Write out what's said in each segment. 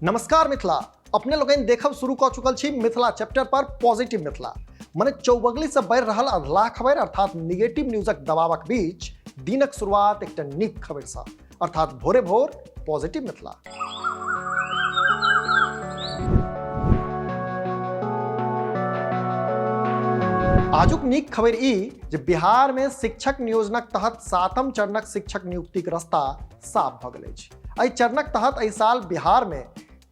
नमस्कार मिथिला, अपने लोगन देखब शुरू कऽ चुकल छी मिथिला चैप्टर पर पॉजिटिव मिथिला, मने चौबगली से बढ़ि रहल अधलाह खबर अर्थात निगेटिव न्यूजक दबावक बीच दिनक शुरुआत एकटा नीक खबर सँ, अर्थात भोरे भोर पॉजिटिव मिथिला। आजुक नीक खबर ई जे बिहार में शिक्षक नियोजनक तहत सातम चरणक शिक्षक नियुक्तिक रास्ता साफ भऽ गेल अछि। एहि चरणक तहत एहि साल बिहार में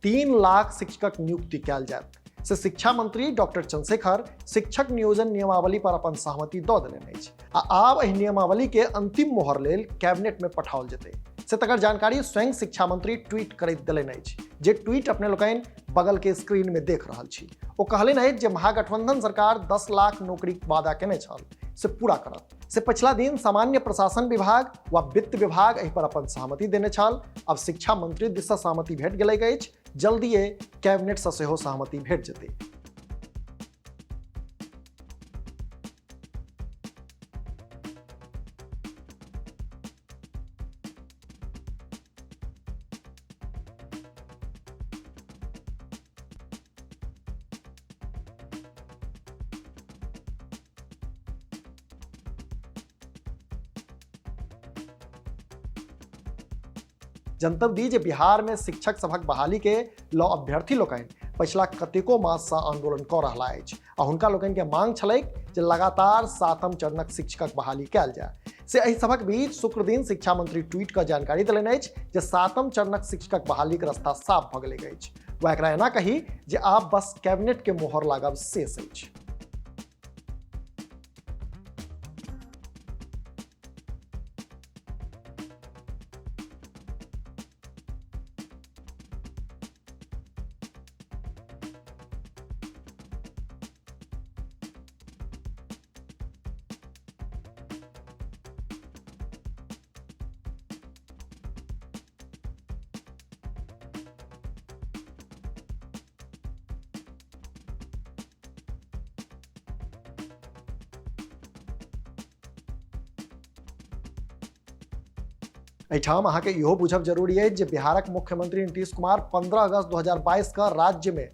3 लाख शिक्षकक नियुक्ति कयल जायत से शिक्षा मंत्री डॉक्टर चंद्रशेखर शिक्षक नियोजन नियमावली पर अपन सहमति दऽ देलनि अछि आ आब एहि नियमावली के अंतिम मोहर लेल कैबिनेट में पठाओल जेतै से तकर जानकारी स्वयं शिक्षा मंत्री ट्वीट करैत देलनि अछि, जे ट्वीट अपने लोकनि बगल के स्क्रीन में देख रहल छी। ओ कहलनि अछि जे महागठबंधन सरकार 10 लाख नौकरीक वादा केने छल से पूरा करत। से पछिला दिन सामान्य प्रशासन विभाग वा वित्त विभाग एहि पर अपन सहमति देने छल। अब शिक्षा मंत्री दिस सँ सहमति भेट गेलैक अछि, जल्दिए कैबिनेट सँ सेहो सहमति भेट जेतै। जनतब दी जे बिहार में शिक्षक सभक बहाली के ल अभ्यर्थी लोकनि पछिला कतेको मास से आंदोलन कऽ रहला अछि आ हुनका लोकनि के मांग छलैक जे लगातार सातम चरणक शिक्षकक बहाली कयल जाय। से एहि सभक बीच शुक्र दिन शिक्षा मंत्री ट्वीट कऽ जानकारी देलनि अछि जे सातम चरणक शिक्षकक बहालीक रास्ता साफ भऽ गेलैक अछि वा एकरा एना कही जे आब बस कैबिनेट के मोहर लागब शेष अछि। एहिठाम अहाँके इहो बुझब जरूरी अछि जे बिहारक मुख्यमंत्री नीतीश कुमार 15 अगस्त 2022 के राज्य में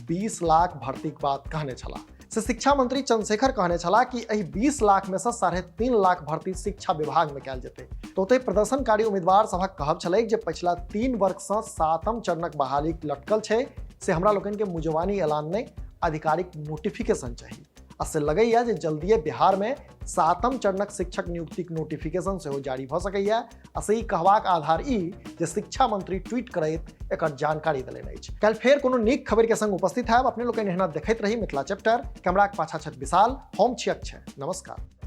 20 लाख भर्तीक बात कहने छलाह। से शिक्षा मंत्री चंद्रशेखर कहने छलाह कि एहि 20 लाख में से 3.5 लाख भर्ती शिक्षा विभाग में कयल जेतै। तो ओतहि प्रदर्शनकारी उम्मीदवार सभक कहब छलै जे पछिला 3 वर्ष सँ सातम चरणक बहाली लटकल छै, से हमरा लोकनि के मुजवानी ऐलान नहि, आधिकारिक नोटिफिकेशन चाही। आ से लगैया जे जल्दिए बिहार में सातम चरणक शिक्षक नियुक्तिक नोटिफिकेशन सेहो जारी भऽ सकैया। आ से ई कहबाक आधार ई जे शिक्षा मंत्री ट्वीट करैत एकर जानकारी देलनि अछि। काल्हि फेर कोनो नीक खबर के संग उपस्थित हैब। अपने लोकनि एहिना देखैत रही मिथिला चैप्टर। कैमराक पाछा छथि विशाल, हम छी अक्षय। नमस्कार।